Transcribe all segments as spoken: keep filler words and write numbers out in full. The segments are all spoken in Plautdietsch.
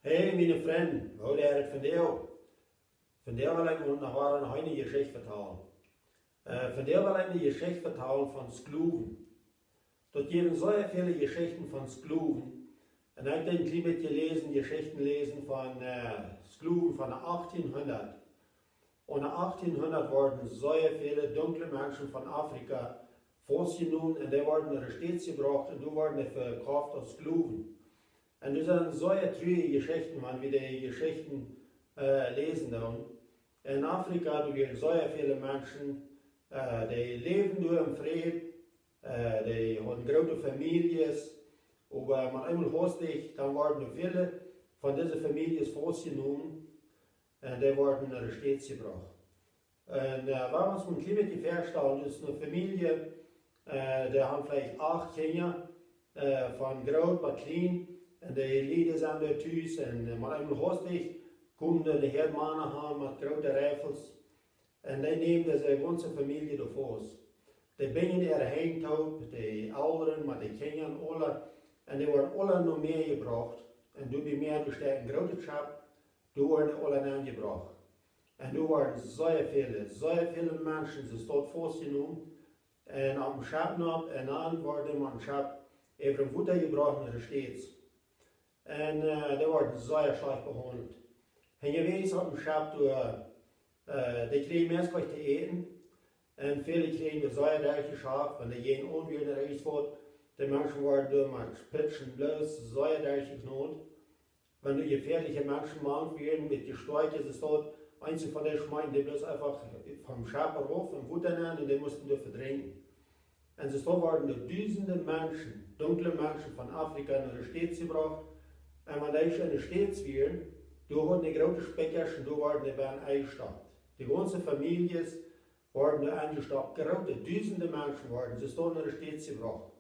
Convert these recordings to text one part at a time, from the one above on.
Hey, miene Frind, woo jeit et vondoag? Vondoag well ekj noch wada eene Jeschicht vetalen. Äh, vondoag well ekj eene Jeschicht vetalen von Sklowen. Daut jeft sea väle Jeschichten von Sklowen. Un ekj deed een kjlien bät läsen, Jeschichten läsen von, äh, Sklowen von de achttienhundat. Un en achttienhundat worden sea väle dunkle Menschen von Afrika faustjenomen un dee worden no de States jebrocht un doa worden dee vekoft aus Sklowen. Un dit sent sea truarje Jeschichten, wan wie dee Jeschichten, äh, läsen doonen. En Afrika, doa wieren sea väle Menschen, äh, dee läwden doa em Fräd, äh, dee hauden groote Famieljes, oba met eemol hastich, dan worden väle von dise Famieljes faustjenomen un dee worden no de States jebrocht. Un, äh, wan wie ons een kjlien bät väastalen, daut es eene Famielje, äh, dee haft veleicht acht Kjinja, äh, von groot bat kjlien, un dee Lied sent doa tus, un, äh, met eemol hastich kjeemen doa een Häad Mana aun met groote Rifles, un dee nämen dise gaunze Famielje doa faust. Dee binjen äare Henj toop, dee Elren met de Kjinja un aule, un dee worden aule no Mäa jebrocht, un doa bie Mäa doa steit een grootet Schepp, doa worden dee aule nenjebrocht. Un doa worden sea väle, sea väle Menschen, see stonden faustjenomen, un opp een Schepp nopp, un dan worden dee met een Schepp äwa daut Wota jebrocht no de States. Un, äh, dee worden sea schlajcht behaundelt. Unjawäajes opp een Schepp doa, äh, dee kjrieejen meist nuscht to äten. Un väle kjrieejen doa sea derchjeschaft, wan dee jäajen aun wieren ooda irjent waut. De Menschen worden doa met Spitschen bloos sea derchjekjnot. Wan doa jefäadliche Menschen mank wieren, met jestoakje, see stonden, eenje von dee schmeeten dee bloos eefach vom Schepp rauf un Wota nenn un dee musten doa vedrinkjen. Un see stonden worden doa dusende Menschen, dunkle Menschen von Afrika no de States jebrocht. Un wan dee en de States wieren, doa worden dee groote Spikjasch un doa worden dee bennen enjestoppt. De gaunze Famieljes worden doa enjestoppt, groote, dusende Menschen worden, see stonden no de States jebrocht.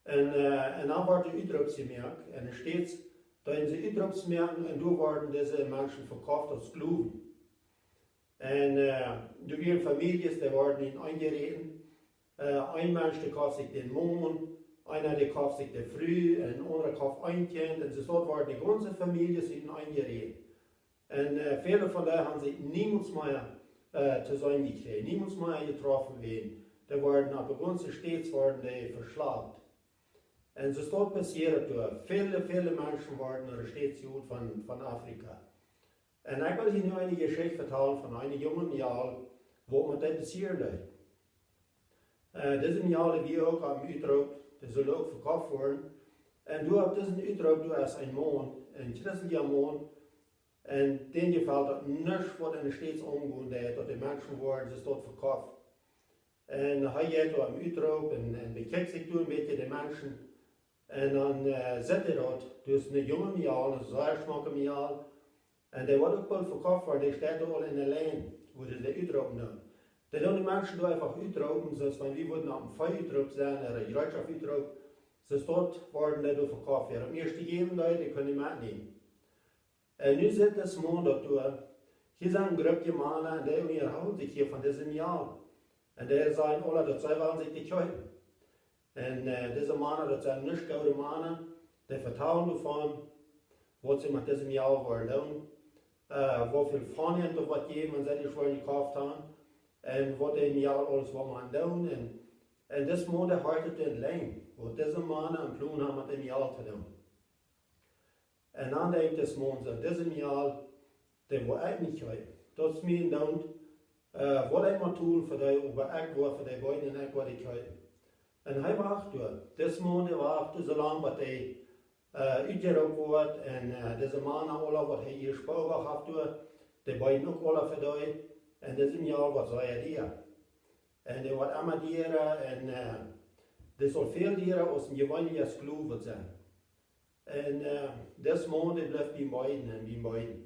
Un, äh, un dan worden Utroops jemoakt, un de States, doa hauden see Utroops jemoakt, un doa worden dise Menschen vekoft aus Sklowen. Un, äh, doa wieren Famieljes, dee worden enjeräten. Äh, een Mensch, dee koft sikj dän Maun, eena, dee koft sikj de Fru, un een aundra koft een Kjint, un soo worden de gaunze Famieljes enjeräten. Un, äh, väle von dee haben sikj niemols mea, äh, to seenen jekjräajen, niemols mea jetroffen worden. Dee worden opp de gaunze States worden dee veschlapt. Un soo es daut passieet doa. Väle, väle Menschen worden no de States jeholt von, von Afrika. Un ekj well hia nu eene Jeschicht vetalen von een junge Mejal, waut met dee passieren deed. Äh, dise Mejal wia uk aum Utroop, dee sull uk vekoft woaren. Un doa opp disen Utroop, doa es een Maun, een christelja Maun, un dän jefelt daut nuscht, waut en de States aungonen deit, daut de Menschen worden, see stonden vekoft. Un hee jeit doa aum Utroop un, un bekjikjt sikj doa een bät de Menschen. Un dan, äh, sitt hee doa, doa es eene junge Mejal, eene sea schmocke Mejal. Un dee woat uk boolt vekoft woaren, dee steit doa aul en de Lien, wua dee utroopen doonen. Dee doonen de Menschen doa eefach utroopen, soo aus wan wie wudden opp een Vee-Utroop sennen, ooda een Jereetschoft-Utroop. Soo es daut worden dee doa vekoft. Wäa daut ieeschte jäwen deed, dee kunn dee metnämen. Un nu sitt dis Maun doa. Hia sent een Gruppje Mana un dee unjahoolen sikj hia von dise Mejal. Un dee sajen aule, daut see wellen sikj dee kjeepen. Un, äh, dise Mana, daut sent nuscht goode Mana, dee vetalen doavon, waut see met dise Mejal woaren doonen, äh, woo väl von an doa woat jäwen, wan see dee woaren jekoft haben, un waut dee Mejal aules woat doonen. Un, un dis Maun, dee horcht en Lien, waut dise Mana en Plon haben met dee Mejal to doonen. Un dan denkjt dis Maun soo, dise Mejal, dee woa ekj nich kjeepen. Daut es mie en Doont, äh, waut ekj mott doonen fa dee, oba ekj woa fa dee beiden un ekj woa dee kjeepen. Un hee wacht doa. Dis Maun, dee wacht doa soo lang, waut hee, äh, utjeroopt woat. Un, äh, dise Mana aula, waut hee hia spoawa haft doa, dee beeden uk aula fa dee. Un dise Mejal woat sea dia. Un dee woat emma diera un, äh, dee saul väl diera aus een jeweenelja Sklow sennen. Un, äh, dis Maun, dee blift bie beiden un bie beiden.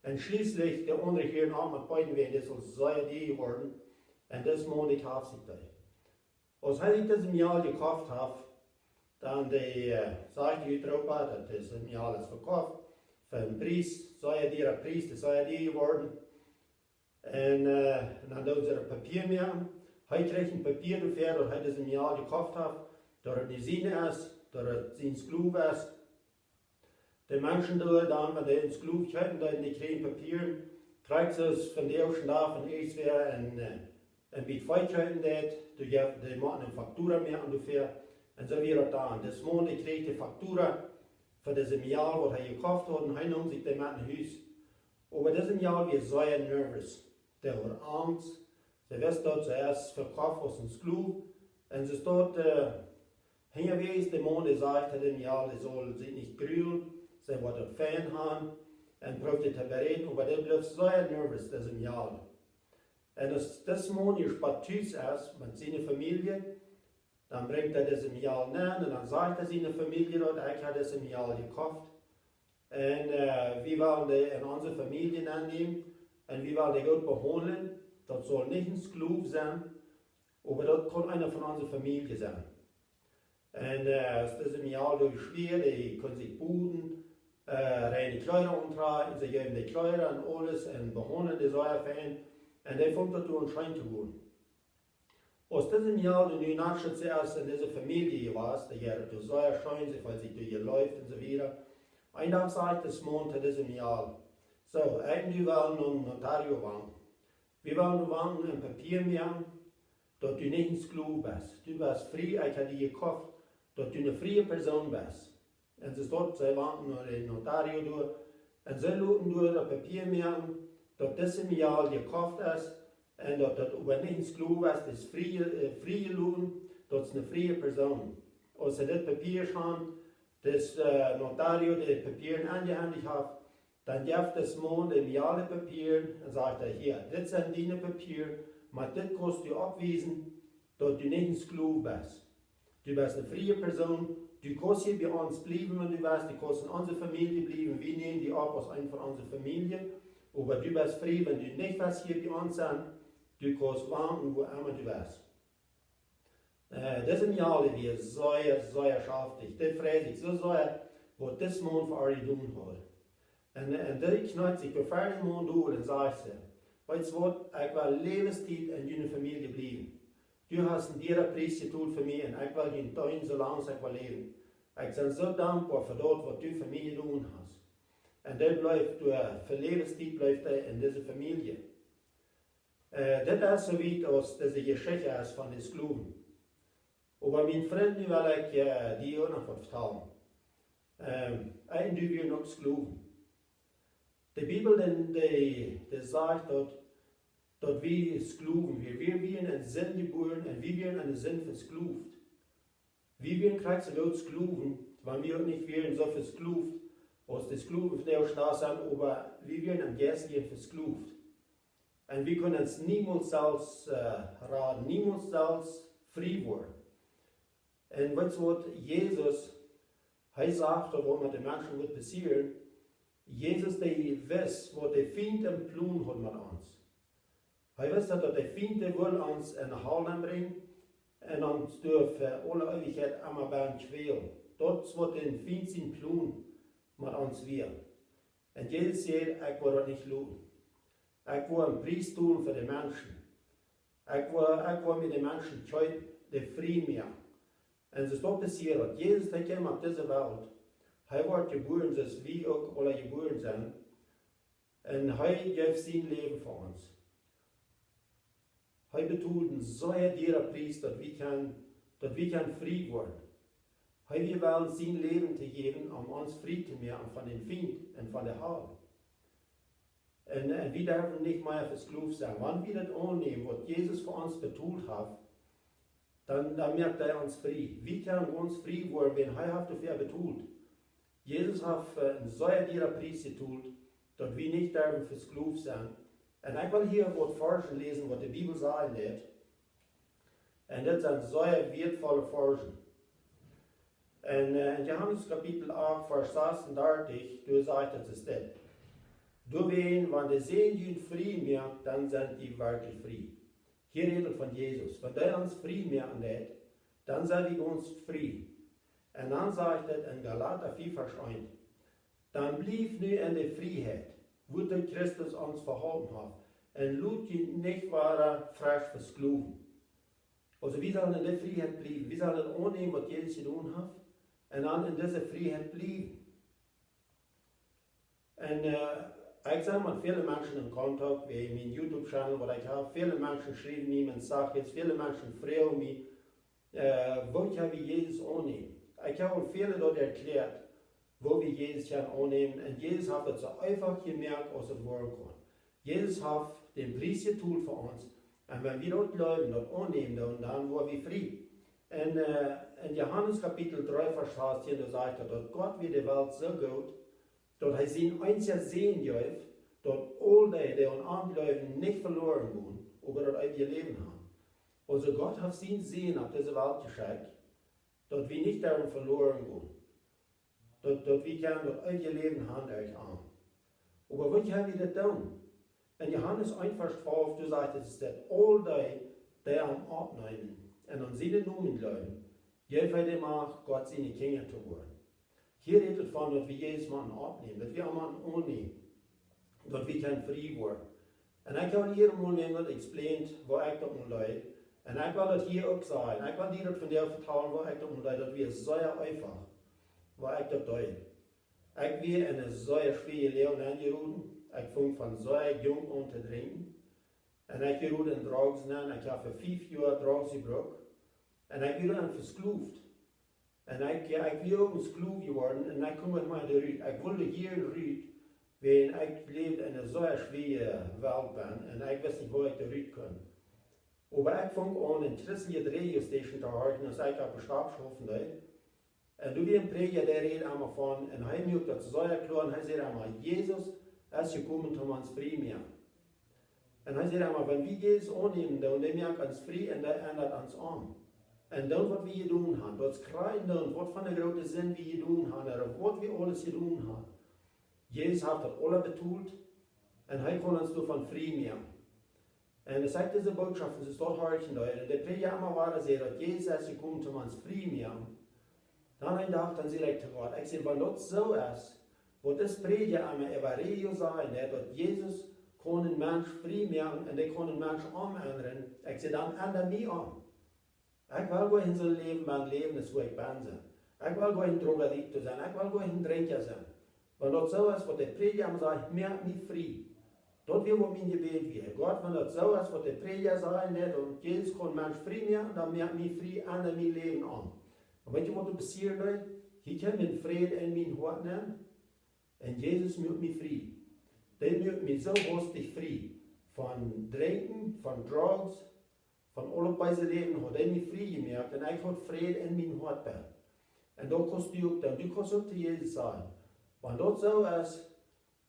Un schlieslich, de aundre hieren opp met beiden, wiels dee saul sea dia woaren. Un dis Maun, dee kjafft sikj dee. Aus hee sikj dise Mejal jekoft haft, dan dee, äh, sajcht de Utroopa, daut dise Mejal es vekoft, fa een Pries, sea diera Pries, dee es sea dia jeworden. Un, äh, un dan doonen see daut Papia moaken. Hee kjricht een Papia doafäa, daut hee dise Mejal jekoft haft, daut et nich siene es, daut et sien Sklow es. De Menschen doa dan, wan dee een Sklow kjeepen deeden, dee kjrieejen Papieren, krakjt soo aus vondoag dän Dach, wan irjentwäa een, äh, een bät Vee kjeepen deed, dee jeef, dee motten eene Faktura moaken doafäa. Un soo wia daut dan. Dis Maun, dee kjrieech de Faktura fa dise Mejal, waut hee jekoft haud, un hee neem sikj dee met no Hus. Oba dise Mejal wia sea nervös. Dee haud Angst. See wist, daut see es vekoft aus een Sklow. Un see stund, äh, hinjawäajes, de Maun, dee säd to dise Mejal, dee sull sikj nich grulen, see wudd daut fein haben, un proowd to beräden, oba dee bleef sea nervös, dise Mejal. Un aus dis Maun ieescht bie Tus es met siene Famielje, dan brinjt hee dise Mejal nenn un dan sajcht hee siene Famielje, daut: "Ekj hab dise Mejal jekoft. Un, äh, wie wellen dee en onse Famielje nennämen un wie wellen dee goot behaundlen. Daut saul nich een Sklow sennen, oba daut kaun eena von onse Famielje sennen." Un, äh, aus dise Mejal doa wia, dee kunn sikj booten, äh, reine Kjleeda auntrakjen, see jeewen dee Kjleeda un aules un behaundelden dee sea fein. Un dee funk daut doa scheen to wonen. Aus dise Mejal nu natschitt es en dise Famielje jewast, dee jeef daut sea scheen, see feeld sikj doa jeleeft un soo wieda. Een Dach säd dis Maun to dise Mejal: "Soo, ekj un du wellen nom Notario wanken. Wie wellen doa wanken een Papia moaken, daut du nich een Sklow best. Du best frie, ekj hab die jekoft, daut du eene frie Persoon best." Un see stund, see wanken no dän Notario doa. Un see loten doa daut Papia moaken, daut dise Mejal jekoft es, un daut daut oba nich een Sklow es, dee es frie, äh, frie jeloten, daut es eene frie Persoon. Aus see dit Papia han, dis, äh, Notario dee Papieren aunjehendicht haft, dan jeef dis Maun dee Mejal de Papieren un sajcht hee: "Hia, dit sent diene Papieren, oba dit kaust du bewiesen, daut du nich een Sklow best. Du best eene frie Persoon, du kaust hia bie ons bliewen, wan du west, du kaust en onse Famielje bliewen, wie nämen die opp aus een von onse Famielje, oba du best frie, wan du nich west hia bie ons sennen, du kaust wanken, wua emma du west." Äh, dise Mejal, dee wia sea, sea schaftich. Dee freid sikj soo sea, waut dis Maun fa äa jedonen haud. Un, un dee kjneet sikj bie dän Maun dol un sajcht see: "Weetst waut, ekj well Läwenstiet en june Famielje bliewen. Du hast een diera Pries jetolt fa mie un ekj well die deenen soo lang aus ekj well läwen. Ekj sie soo dankboa fa daut, waut du fa mie jedonen hast." Un dee bleef doa, fa Läwenstiet bleef hee en dise Famielje. Äh, dit es soo wiet aus dise Jeschicht es von de Sklowen. Oba mien Frint, nu well ekj, äh, die uk noch waut vetalen. Ähm, ekj un du wieren uk Sklowen. De Bibel, dee, dee, dee sajcht daut, daut wie Sklowen, wie, wie wieren en Sind jebuaren un wie wieren en de Sind vesklowt. Wie wieren krakjt soo aus Sklowen, wan wie uk nich wieren soo vesklowt aus de Sklowen vondoag dän Dach sent, oba wie wieren em Jeistlichen vesklowt. Un wie kunnen ons niemols selfst, äh, raden, niemols selfst frie woaren. Un weetst waut, Jesus, hee sach daut, waut met de Menschen wudd passieren. Jesus, dee wist, waut de Fient em Plon haud met ons. Hee wist daut, daut de Fient, dee wull ons en de Hal nenbrinjen un ons doa fa aule Eewichkjeit emma bie kjwälen. Daut es waut de Fient sien Plon met ons wia. Un Jesus säd: "Ekj woa daut nich loten. Ekj woa een Pries tolen fa de Menschen. Ekj woa, ekj woa mie de Menschen kjeepen, dee frie moaken." Un soo es daut passieet, daut Jesus, hee kjeem opp dise Welt. Hee wort jebuaren, soo aus wie uk aule jebuaren sent. Un hee jeef sien Läwen fa ons. Hee betold een sea diera Pries, daut wie kjennen, daut wie kjennen frie woaren. Hee wia wellich sien Läwen to jäwen, om ons frie to moaken von dän Fient un von de Hal. Un, un wie derwen nich mea vesklowt sennen. Wan wie daut aunnämen, waut Jesus fa ons betolt haft, dan, dan moakt hee ons frie. Wie kjennen gaunz frie woaren, wan hee haft doafäa betolt. Jesus haft, äh, een sea diera Pries jetolt, daut wie nich derwen vesklowt sennen. Un ekj well hia waut Varzen läsen, waut de Bibel sajen deit. Un dit sent sea wieetvolle Varzen. Un, äh, en Johanes Kapitel acht, Varsch sasuntachtig, doa sajcht et dit: "Doawäajen, wan de Sän junt frie moakt, dan sent jie werkjlich frie." Hia rät et von Jesus. Wan hee ons frie moaken deit, dan sent wie gaunz frie. Un dan sajcht et en Galata fief, Varsch eent: "Dan bliewt nu en de Frieheit, wuatoo Christus ons veholpen haft, un lot junt nich wada fresch vesklowen." Aulsoo, wie sellen en de Frieheit bliewen. Wie sellen aunnämen, waut Jesus jedonen haft, un dan en dise Frieheit bliewen. Un ekj sie met väle Menschen en Kontakt, wia mien YouTube-Channel, waut ekj hab. Väle Menschen schriewen mie Mensajes, väle Menschen froagen mie, woo kjenn wie Jesus aunnämen? Ekj hab aul väle daut erkjläat, woo wie Jesus kjennen aunnämen. Un Jesus haft daut soo eefach jemoakt aus et woaren kunn. Jesus haft dän Pries jetolt fa ons. Un wan wie daut jleewen, daut aunnämen, dan, dan woa wie frie. Un en Johanes Kapitel dree, Varsch sastieen, doa sajcht et, daut Gott wia de Welt soo goot, daut hee sienen eensjen Sän jeef, daut aul dee, dee aun am jleewen, nich veloaren gonen, oba daut eewje Läwen haben. Aulsoo Gott haft sienen Sän opp dise Welt jeschekjt, daut wie nich doarom veloaren gonen, daut, daut wie kjennen daut eewje Läwen haben derch am. Oba woo kjenn wie daut doonen? En Johanes eent, Varsch twalf, doa sajcht et, daut aul dee, dee am oppneemen un aun sienen Nomen jleewen, jeef hee de Macht, Gott siene Kjinja to woaren. Hia rät et von, daut wie Jesus motten oppnämen, daut wie am motten aunnämen, daut wie kjennen frie woaren. Un ekj hab hia mol wäm daut explained, woo ekj daut mol deed. Un ekj well daut hia uk sajen. Ekj well die daut vondoag vetalen, woo ekj daut mol deed. Daut wia sea eefach, woo ekj daut deed. Ekj wia en een sea schwoaret Läwen enjeroden. Ekj funk von sea junk aun to drinkjen. Un ekj jerood en Drugs nenn. Ekj hab fa fief Joa Drugs jebrukt. Un ekj wia dan vesklooft. Un ekj, jo, ekj wia uk een Sklow jeworden un ekj kunn nich mea doa rut. Ekj wull hia rut, wiels ekj läwd en eene sea schwoare Welt benn un ekj wist nich, woo ekj doa rut kunn. Oba ekj funk aun, eene christelje Radio Station to horchen, aus ekj opp de Stap schaufen deed. Un doa wia een Prädja, dee räd emma von, un hee muak daut sea kloa, un hee säd emma: "Jesus es jekomen, om ons frie to moaken." Un hee säd emma: "Wan wie Jesus aunnämen, dan, dee moakt ons frie un dee endat ons om. Un dan, waut wie jedonen haben, daut es krakjt dan, waut fa eene groote Sind wie jedonen haben, ooda waut wie aules jedonen haben. Jesus haft daut aules betolt un hee kaun ons doavon frie moaken." Un aus ekj dise Bootschoft, daut es daut Hoat, un de Prädja emma wada säd, daut Jesus es jekomen, om ons frie to moaken, dan een Dach, dan säd ekj to Gott, ekj säd: "Wan daut soo es, waut dis Prädja aun mie äwa Radio sajcht, nä, daut Jesus kaun een Mensch frie moaken un dee kaun een Mensch omendren, ekj säd, dan enda mie om. Ekj well goanich soo läwen, mien Läwen es, woo ekj benn." Ekj well goanich Drogadikto sennen, ekj well goanich Drinkja sennen. Wan daut soo es, waut de Prädja aun mie sajcht, moak mie frie. Daut wia, waut mien Jebäd wia: "Gott, wan daut soo es, waut de Prädja sajcht, nä, daut Jesus kaun een Mensch frie moaken, dan moak mie frie, enda mien Läwen om." Un weetst, waut doa passieren deed? Hia kjeem een Fräd en mien Hoat nenn. Un Jesus muak mie frie. Dee muak mie soo hastich frie. Von Drinkjen, von Drugs, von aul daut beese Läwen haud hee mie frie jemoakt un ekj haud Fräd en mien Hoat benn. Un daut kaust du uk doonen. Du kaust uk to Jesus sajen: "Wan daut soo es,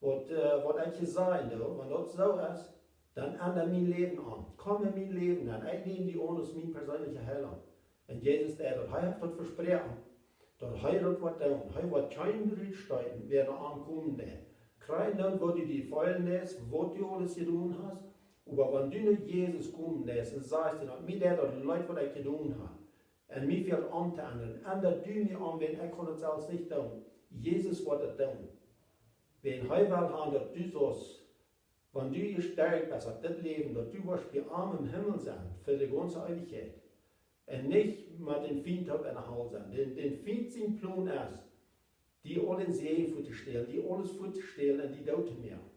waut, waut ekj hia sajen doo, wan daut soo es, dan enda mien Läwen om. Komm en mien Läwen nenn. Ekj näm die aun aus mien perseenelja Heilaunt." Un Jesus deed daut. Hee haft daut vesproaken, daut hee daut woat doonen. Hee woat kjeenen rutsteeten, wäa no am komen deit. Krakjt dan, woo du die feelen deist, waut du aules jedonen hast. Oba wan du no Jesus komen deist un sajchst: "Daut mie deit daut leet, waut ekj jedonen hab. Un mie fält om to endren. Enda du mie om, wiels ekj kaun daut selfst nich doonen." Jesus woat daut doonen. Wiels hee well haben, daut du sust, wan du jestoawen best opp dit Läwen, daut du woascht bie am em Himmel sennen fa de gaunze Eewichkjeit. Un nich met dän Fient toop enne Hal sennen. Dän, dän Fient sien Plon es, die aul dän Säajen wajchtostälen, die aules wajchtostälen un die doot to moaken.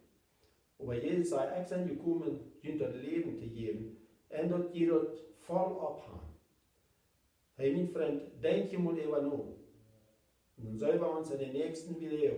Oba Jesus säd: "Ekj sie jekomen, junt daut Läwen to jäwen un daut jie daut voll opp haben." Hey, mien Frint, denkj hia mol äwa no. Un dan seenen wie ons en dän näakjsten Video.